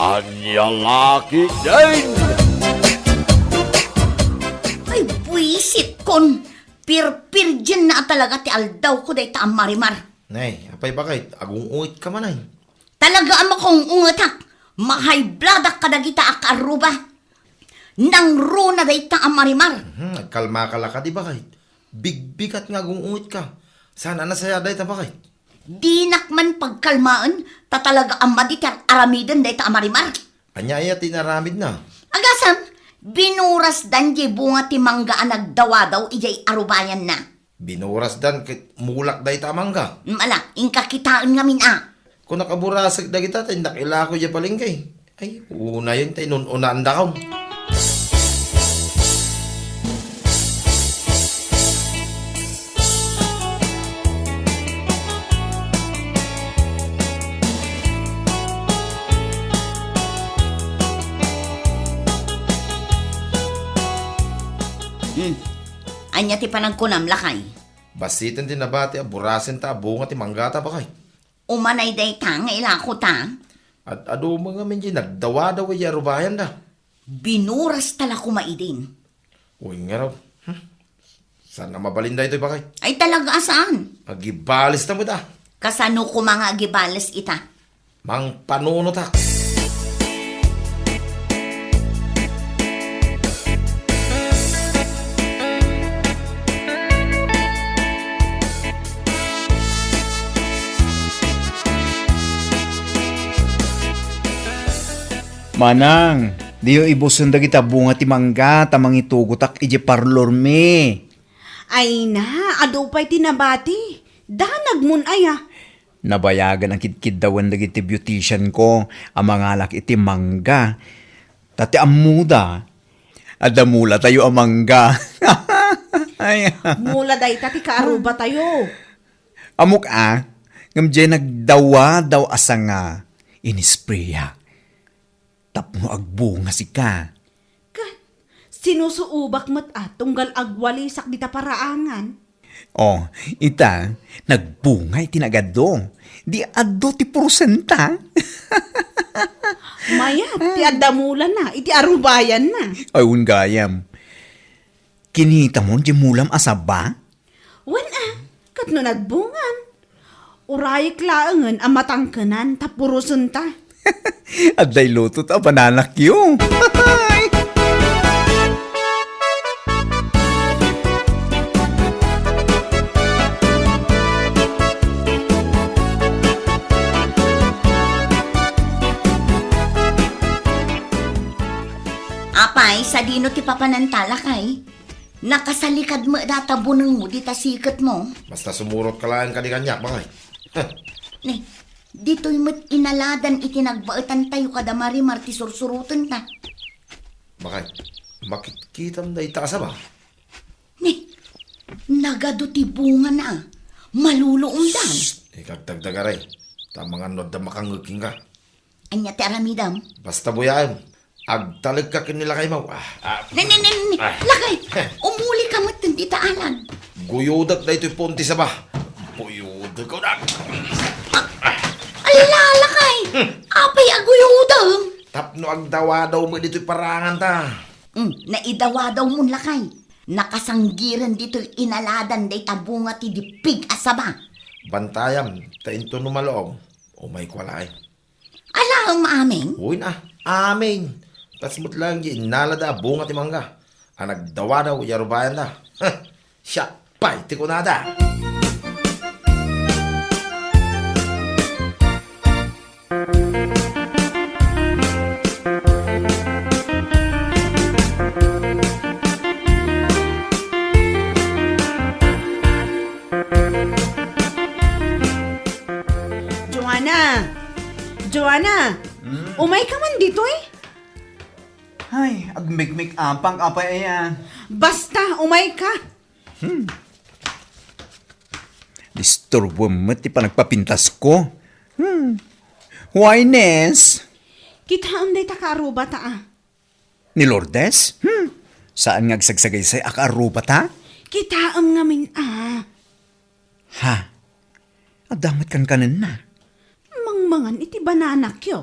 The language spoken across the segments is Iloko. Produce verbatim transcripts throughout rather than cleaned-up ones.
Ania la ketdin? Ay, buisitkon! Pirpirdienna a talaga ti aldawko dayta a Marimar. Nay, apay, baket, agung-ungetka man, ay. Talaga a makaung-ungetak. Mahaybladak kadagita a kaarruba. Nangruna dayta a Marimar. Hmm, agkalmaka la kadi, baket. Bigbigat nga agung-ungetka. Saan a nasayaat dayta, baket? Dinak man pagkalmaen, ta talaga a madi ti ar-aramiden dayta a Marimar. Ania aya ti inaramidna? Agasem, binurasdan diay bunga ti mangga a nagdawadaw idiay arubayanna. Binurasdan ket mulak dayta a mangga? Mm, ala, inka kitaen ngamin a. Kunak a burasek dagita ta innak ilako idiay palengke. Ay, unayen ta inun-unaandakon. Hmm. Ania ti panagkunam, lakay? Bassiten ti nabati a burasenta a bunga ti manggata, baket. Umanay dayta nga ilakota? Ad-adu met ngamin diay nagdawadaw idiay arubayanda. Binurasta la koma idin. Wen ngarud. Hmm. Saan a mabalin daytoy, baket? Ay, talaga a saan. Agibalesta met a. Kasano koma nga agibales ita? Mangpanunotak. Manang, diyo ibusen dagita bunga ti mangga ta mangitugotak idiay parlormi. Ay na, adu pay ti nabati. Danagmon aya. Nabayagan a kidkiddawen dagiti beautician ko a mangalak iti mangga. Ta ti ammoda, adda mulatayo a mangga. Ay. Mula dayta ti kaarubatayo. Ammok a, ngem diay nagdawadaw a sanga, inispreya. Tapno agbunga sika. Ket sinusuobak met a tunggal agwalisak dita paraangan. Oh, ita, nagbunga iti nagadu. Di adu ti porsiento. Mayat ti adda mulana iti arubayanna. Ay, wen gayam. Kinitam diay mulam a saba? Wen a, ket no nagbungan, urayek laengen a matangkenan ta porsiento. Adda iluto ta bananakyo. Apay, sadino ti papananta, lakay? Nakasalikad met dayta bunengmo dita siketmo. Basta sumurotka laeng kadi kaniak, baket. Heh. Ne, ditoy met inaladan iti nagbaetantayo kada Marimar ti sursurotenta. Baket, makitkitam dayta a saba? Ne, nagadu ti bungana. Maluluomdan. Shh! Ikagdagdagaray. Ta amangan no adda makangngeg kenka. Ania ti aramidem? Basta buyaem. Agtalekka ken ni lakaymo. Ah, ah. Ne, ne, ne, ne. Ah. Lakay, umulika met dita alag. Guyodek daytoy puon ti saba. Guyodek, kunak. Ah, ala, lakay. Hmm. Apay a guyodem? Tapno agdawadaw met ditoy paraanganta. Hmm, naidawadawmon, lakay. Nakasanggiren ditoy inaladan dayta bunga ti dippig a saba. Bantayam, ta intono malong, umayko laeng. Alaem amin? Wen a, amin. Kas met laeng diay inalada a bunga ti mangga a nagdawadaw idiay arubayanda. Heh, siak pay ti kunada. Joanna! Joanna! Hmm? Umayka man ditoy? Ay, agmikmik-apang, apay aya? Basta, umayka! Hmm. Disturbo met ti panagpapintasko. Hmm. Why, Nes? Kitaem dayta kaarubata a. Ni Lourdes? Hmm. Saan nga agsagsagaysay a kaarubata? Kitaem ngamin a. Ha? Adda met kankanenna? Mangmangan iti banana cue.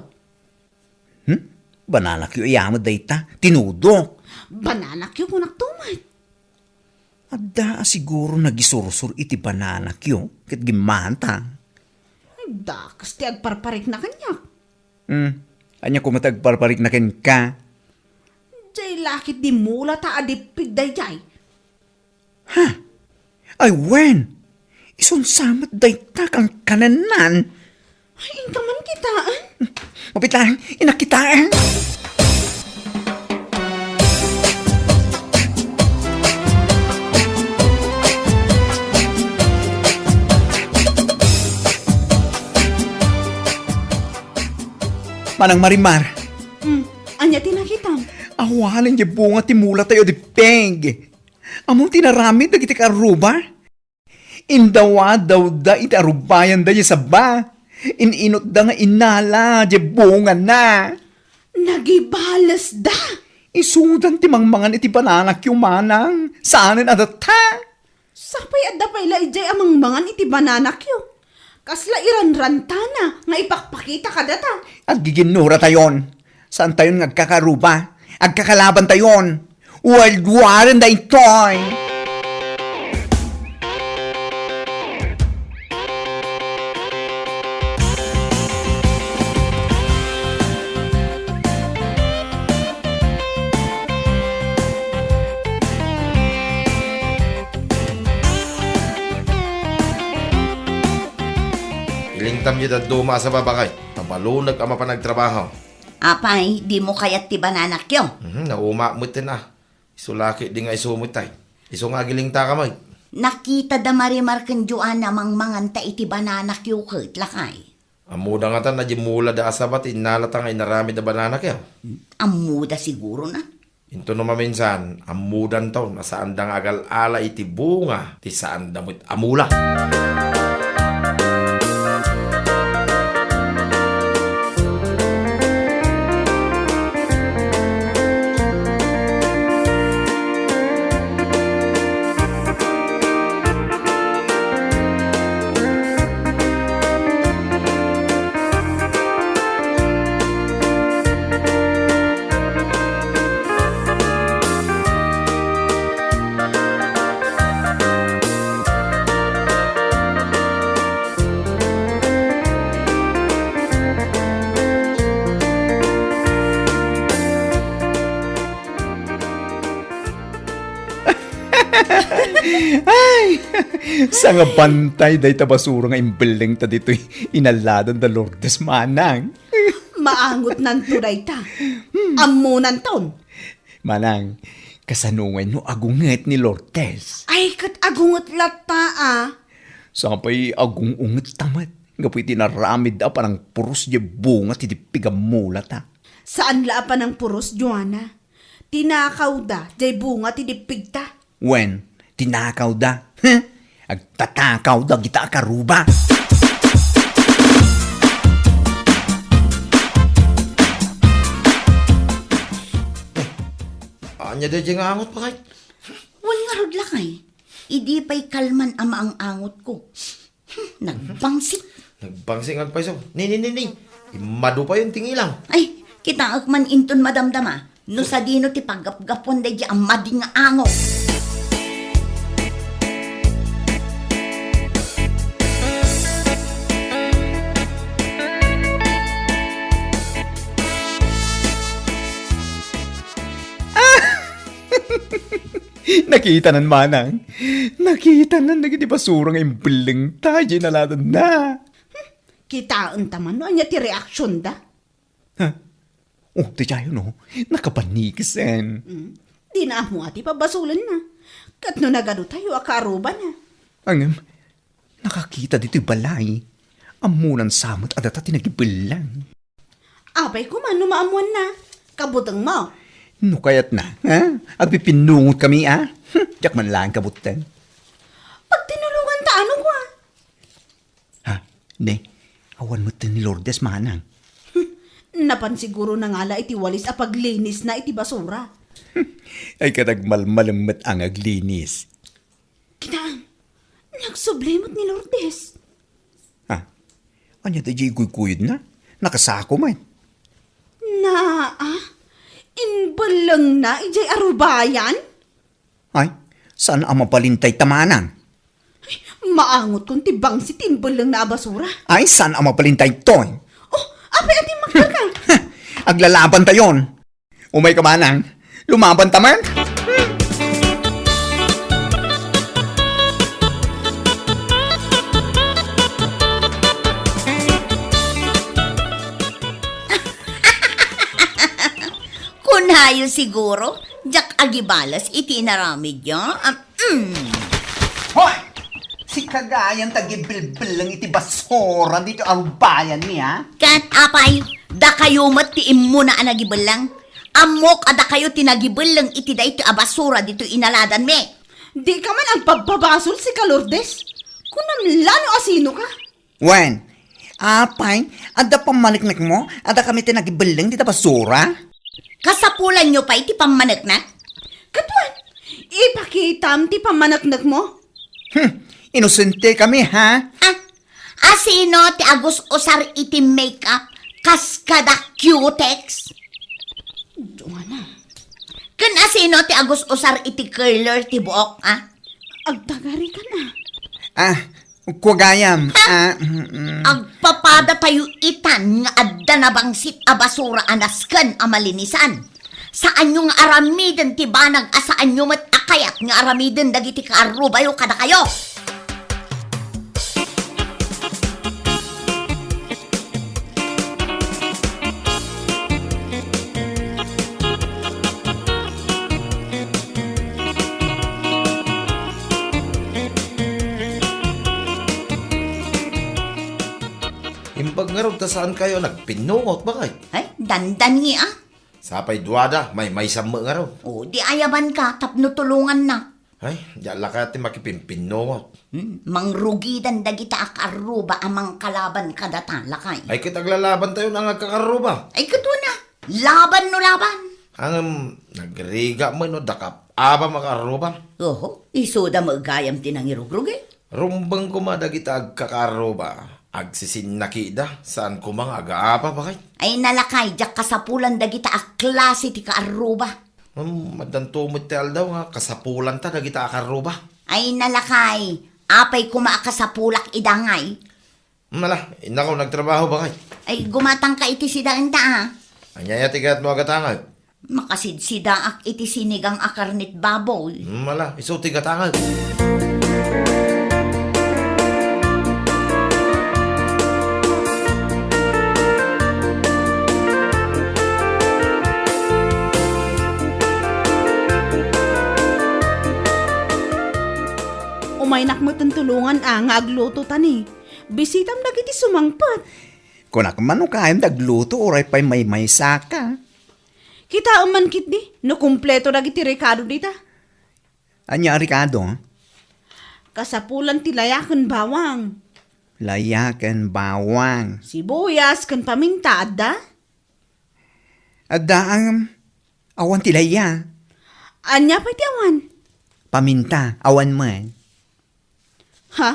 Hmm? Bananakyo aya met dayta? Tinudok. Bananakyo, kunakto met. Adda a siguro nagisursor iti bananakyo ket gimmanta. Ay, dakes ti agparparikna kaniak. Hmm. Ania koma ti agparparikna kenka? Jay lakit di mulata a dippig dayjay. Ha? Ay, wen! Isunsa met dayta kankananan? Ay, inka man kitaen? Mapitaen, inakitaen! Manang Marimar. Hmm, ania ti nakitam? Awanen diay bunga ti mulatayo a dippig. Ammom ti inaramid dagiti kaarruba? Indawadawda iti arubayanda diay sabba. In-inutda nga inala diay bungana. Nagibalesda. Isudan ti mangmangan iti bananakyo, manang. Saanen a datta. Sapay adda pay la idiay a mangmangan iti bananakyo. Kasla iranrantana nga ipakpakita kadata. Aggiginnuratayon. Saantayon nga agkakaarruba. Agkakalabantayon. World War daytoy! Ilingtam iti dadduma a sabba, baket. Ta balonek a mapan agtrabaho. Apay, dimo kayat ti bananakyo? Mhm, naumaak metten a. Isu la ketdi nga isu met tay. Isu nga agilingtaka met. Nakita da Marimar ken Joanna mangmanganta iti bananakyo ket, lakay. Ammoda ngata a diay mulada a sabba ti innalata nga inaramid a bananakyo. Ammoda siguro na. Inton no maminsan, ammodanto a saanda nga agal-ala iti bunga ti saanda met a mula. Ay! Sangabantay dayta basura nga imbellengta ditoy inaladan da Lourdes, manang. Maangotnanto dayta. Ammonanton. Manang, kasano ngay no agunget ni Lourdes? Ay, ket agunget latta, a. Sapay agung-ungetta met gapu iti inaramidda a panangpuros diay bunga ti dippig a mulata. Saan la a panangpuros, Joanna. Tinakawda diay bunga ti dippigta. Wen, tinakawda. Heh? Agtatakawda dagita a karuba. Ania daydiay nga angot, baket? Wen ngarud, lakay. Idi pay kalman a maang-angotko. Hmm, nagbangsik. Nagbangsik nga agpayso. Ni, ni, ni, ni. Immadu payon ti ngilam. Ay, kitaek man inton madamdama no sadino ti paggapgapuan daydiay a madi nga angot. Nakitanan, manang. Nakitanan dagiti basura nga imbellengta diay inaladanna. Kitaenta man no ania ti reaksionda. Ha? Oh, daydiay no. Nakapanikisen. Mm. Dina ammo a ti pabasolenna. Ket no nagadotayo a kaarubana. Ngem, nakakita ditoy balay. Ammonan sa met a data ti nagibellang. Apay koma no maammoanna, kabutengmo. No kayatna, ha? Agpipinnungotkami, a? Hmm, diak man laeng kabuteng. Pagtinulonganta, ano, kua? Ha? Ne, awan metten ni Lourdes, manang. Napan siguro nangala iti walis a paglinisna iti basura. Ay, ket agmalmalem met a nga aglinis. Kitaem, nagsubli met ni Lourdes. Ha? Ania daydiay iguygoyodna? Nakasako met. Naa, inbellengna idiay arubayan? Ay, saan a mabalin dayta manang? Maangotkon ti bangsit ti inbellengna a basura. Ay, saan a mabalin daytoy? Oh, apay a dimmaktalka? Aglalabantayon. Umayka manang, lumabanta man. Kunayo siguro, diak agibales iti inaramidyo. Am, mm. Hoy! Sika gayam ti agibelleng iti basura ditoy arubayanmi, ha? Ket apay, dakayo met ti immuna a nagibelleng? Ammok a dakayo ti nagibelleng iti daytoy a basura ditoy inaladanmi. Dika man agpabbabasol, sika Lourdes. Kunam la no asinoka. Wen, apay, adda pammaneknekmo a dakami ti nagibelleng dita basura? Kasapulanyo pay ti pammaneknek? Ket wen, ipakitam ti pammaneknekmo. Hmm, inosente kami, ha? Ah, asino ti agus-usar iti makeup kas kada Cutex? Joanna. Ken asino ti agus-usar iti curler ti buok, ah? Agtagarikan, ah. Ah, kua gayam, ah, mm, mm. Agpapadatayo itan nga adda nabangsit a basura a nasken a malinisan. Saanyo nga aramiden ti banag a saanyo met a kayat nga aramiden dagiti kaarrubayo kadakayo. Imbag ngarud ta saankayo nagpinnungot, bakay? Ay, dandan ngi, ah. Sapay duada, maymaysa met ngarud. O, di ayabanka tapno tulonganna. Ay, diak la kayat ti makipimpinnungot. Hmm, mangrugidan dagita a kaarruba a mangkalaban kadata, lakay. Ay, ket aglalabantayon a nga agkakarruba. Ay, ket wen a, laban no laban. Ngem, nagrigat met no dakap-aba a kaarruba. Oho, isuda met gayam ti nangirugrugi. Rumbeng koma dagita agkakarruba. Agsisinnakida, saan koma nga agaapa, bakay? Ay, nalakay, diak kasapulan dagita a klase ti kaarruba. Hmm, addanto met ti aldaw nga kasapulanta dagita a karruba. Ay, nalakay, apay koma a kasapulak ida ngay? Hmm, ala, innako nagtrabaho, bakay? Ay, gumatangka iti sidaenta, ah. Ania aya ti kayatmo a gatangek? Makasidsidaak iti sinigang a karnet baboy. Hmm, ala, isu ti gatangek. Umaynak met tulongan a nga agluto ta ni. Bisitam dagiti sumangpet. Kunak man no kayam dagluto, uray pay maymaysaka. Kitaem man ketdi, no kumpleto dagiti rekado dita. Ania a rekado? Kasapulan ti laya ken bawang. Laya ken bawang. Sibuyas ken paminta, adda? Adda, ngem awan ti laya. Ania pay ti awan? Paminta, awan man. Ha?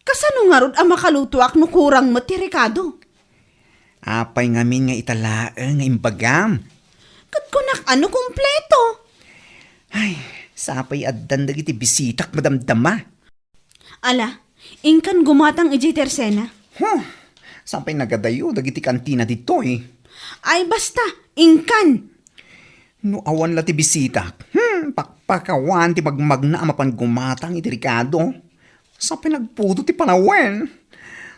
Kasano ngarud a makalutoak no kurang met ti rekado? Apay ngamin nga ita laeng nga imbagam? Ket kunak a no kumpleto. Ay, sapay addan dagiti bisitak madamdama. Ala, inkan gumatang idiay tersena. Huh, sapay nagadayo dagiti kantina ditoy. Ay, basta, inkan! No awan la ti bisitak, hmm, pakpakawan ti magmagna a mapan gumatang iti rekado. Sapay nagpudo ti panawen.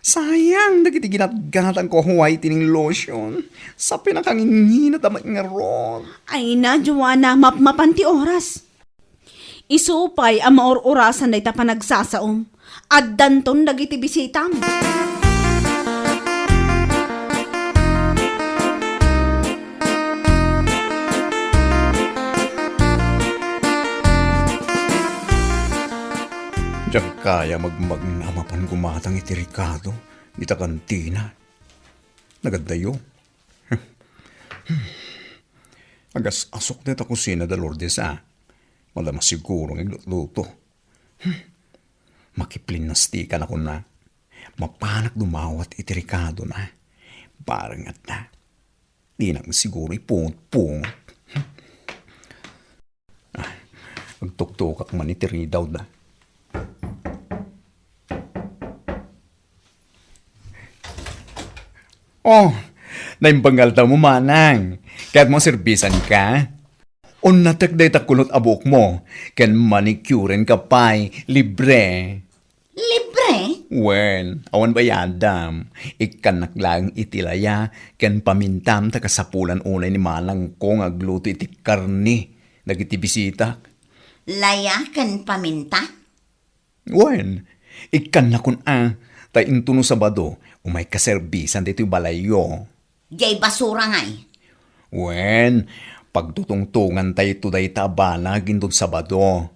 Sayang dagiti ginatgatangko a whitening lotion. Sapay nakanginginat a met ngarud. Ay na, Joanna, mapmapan ti oras. Isu pay a maur-urasan dayta panagsasaom. Addanton dagiti bisitam. Diak kaya magmagna a mapan gumatang iti rekado dita kantina. Nagadayo. Agas-asok dayta kusina da Lourdes, a. Madama siguro nga iglutluto. Hmm. Makiplinnastikan a kunana. Mapanak dumawat iti rekadona. Bareng adda. Dinak siguro iputput. Ah, agtuktokak man iti ridaw da. Oh, naimbag nga aldawmo, manang. Kayatmo serbisanka? Unnatek dayta kulot a buokmo, ken manicurenka pay, libre. Libre? Wen, awan bayadam. Ikkannak laeng iti laya ken pamintam ta kasapulan unay ni manangko nga agluto iti karne dagiti bisitak. Laya ken paminta? Wen, ikkannakon a, ta intono Sabado, umayka serbisan ditoy balayyo. Diay basura ngay. Wen, pagtutungtongantayto dayta a banag inton Sabado.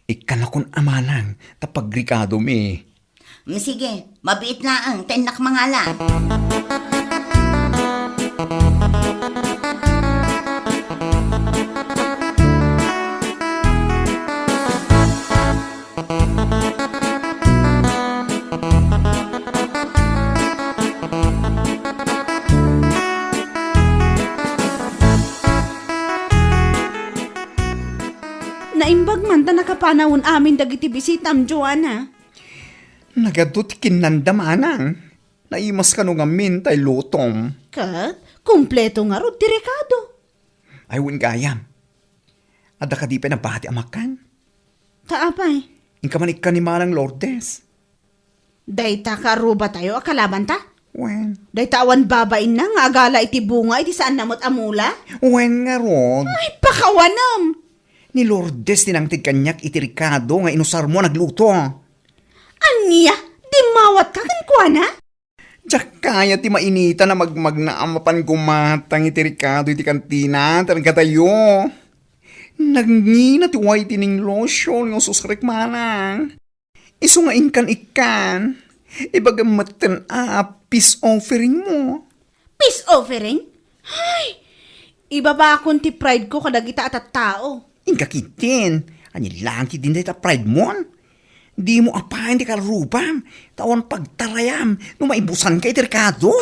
Ikkannakon a manang ta pagrikadomi. Mm, sige, mabiit laeng, ta innak mangala. Naimbag man ta nakapanawen amin dagiti bisitam, Joanna. Nagadu ti kinnanda, manang. Naimas kano ngamin tay lutom. Ket, kumpleto ngarud ti rekado. Ay, wen gayam. Adda kadi pay nabati a makan? Ta apay? Inka man ikkan ni Manang Lourdes. Dayta kaarrubatayo a kalabanta? Wen. Dayta awan babainna nga agala iti bunga iti saanna met a mula? Wen ngarud. Ay, pakawanem! Ni Lourdes ti nangted kaniak iti rekado nga inusarmo a nagluto. Ania? Dimmawatka kenkuana? Diak kayat ti mainitan a magmagna a mapan gumatang iti rekado iti kantina, ta nagkatayo. Nagngina ti whitening lotion nga ususrek manang. Isu nga inkan ikkan, ibagam metten a peace offering mo. Peace offering? Ay! Ibabakon ti pride ko kadagita a tattao. Inka ketdin, ania laeng ketdin dayta pride mon? Dimo apayen ti karrubam, ta awan pagtarayam no maibusanka iti rekado.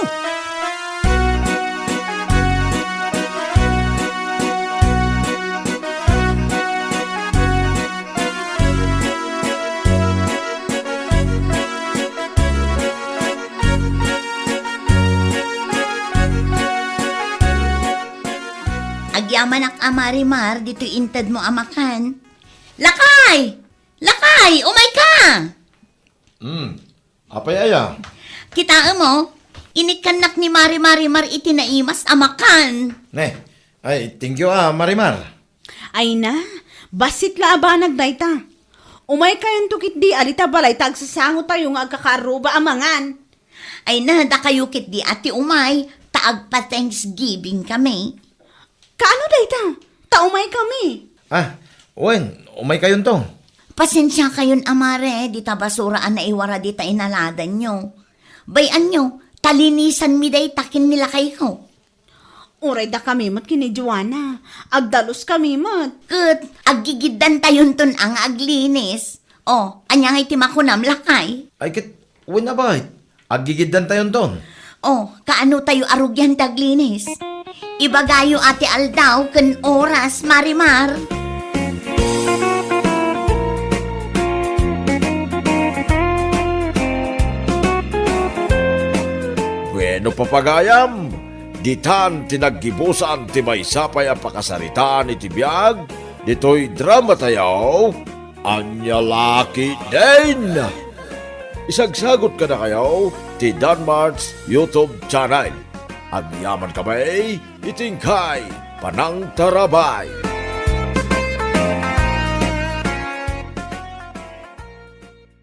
Agyamanak a Marimar, ditoy intedmo a makan. Lakay! Lakay, umayka! Hmm, apay aya? Kitaem, inikkannak ni Mari Marimar iti naimas a makan. Ne, ay, thank you a, Marimar. Ay na, bassit la a banag dayta. Umaykayonto ketdi a dita balay ta agsasangotayo nga agkakaarruba a mangan. Ay na, dakayo ketdi a ti umay ta agpa-Thanksgiving kami. Kaano dayta? Ta umaykami. Ah, wen, umaykayonto. Pasensiakayon a, Mare, dita basura a naiwara dita inaladanyo. Bay-anyo, ta linisanmi dayta ken ni lakayko. Uray dakami met ken ni Joanna, agdaluskami met. Ket aggigiddantayonton a nga aglinis. O, ania ngay ti makunam, lakay? Ay, ket wen a bay, aggigiddantayonton. O, kaano tayo a rugian ti aglinis? Ibagayo a ti aldaw ken oras, Marimar. Bueno, papagayam, ditan ti naggibusan ti maysa pay a pakasaritaan iti biag ditoy drama tayo. Ania la ketdin? Isagsagot kadakayo ti Danmart's YouTube channel. Agyaman kami iti inkay panangtarabay.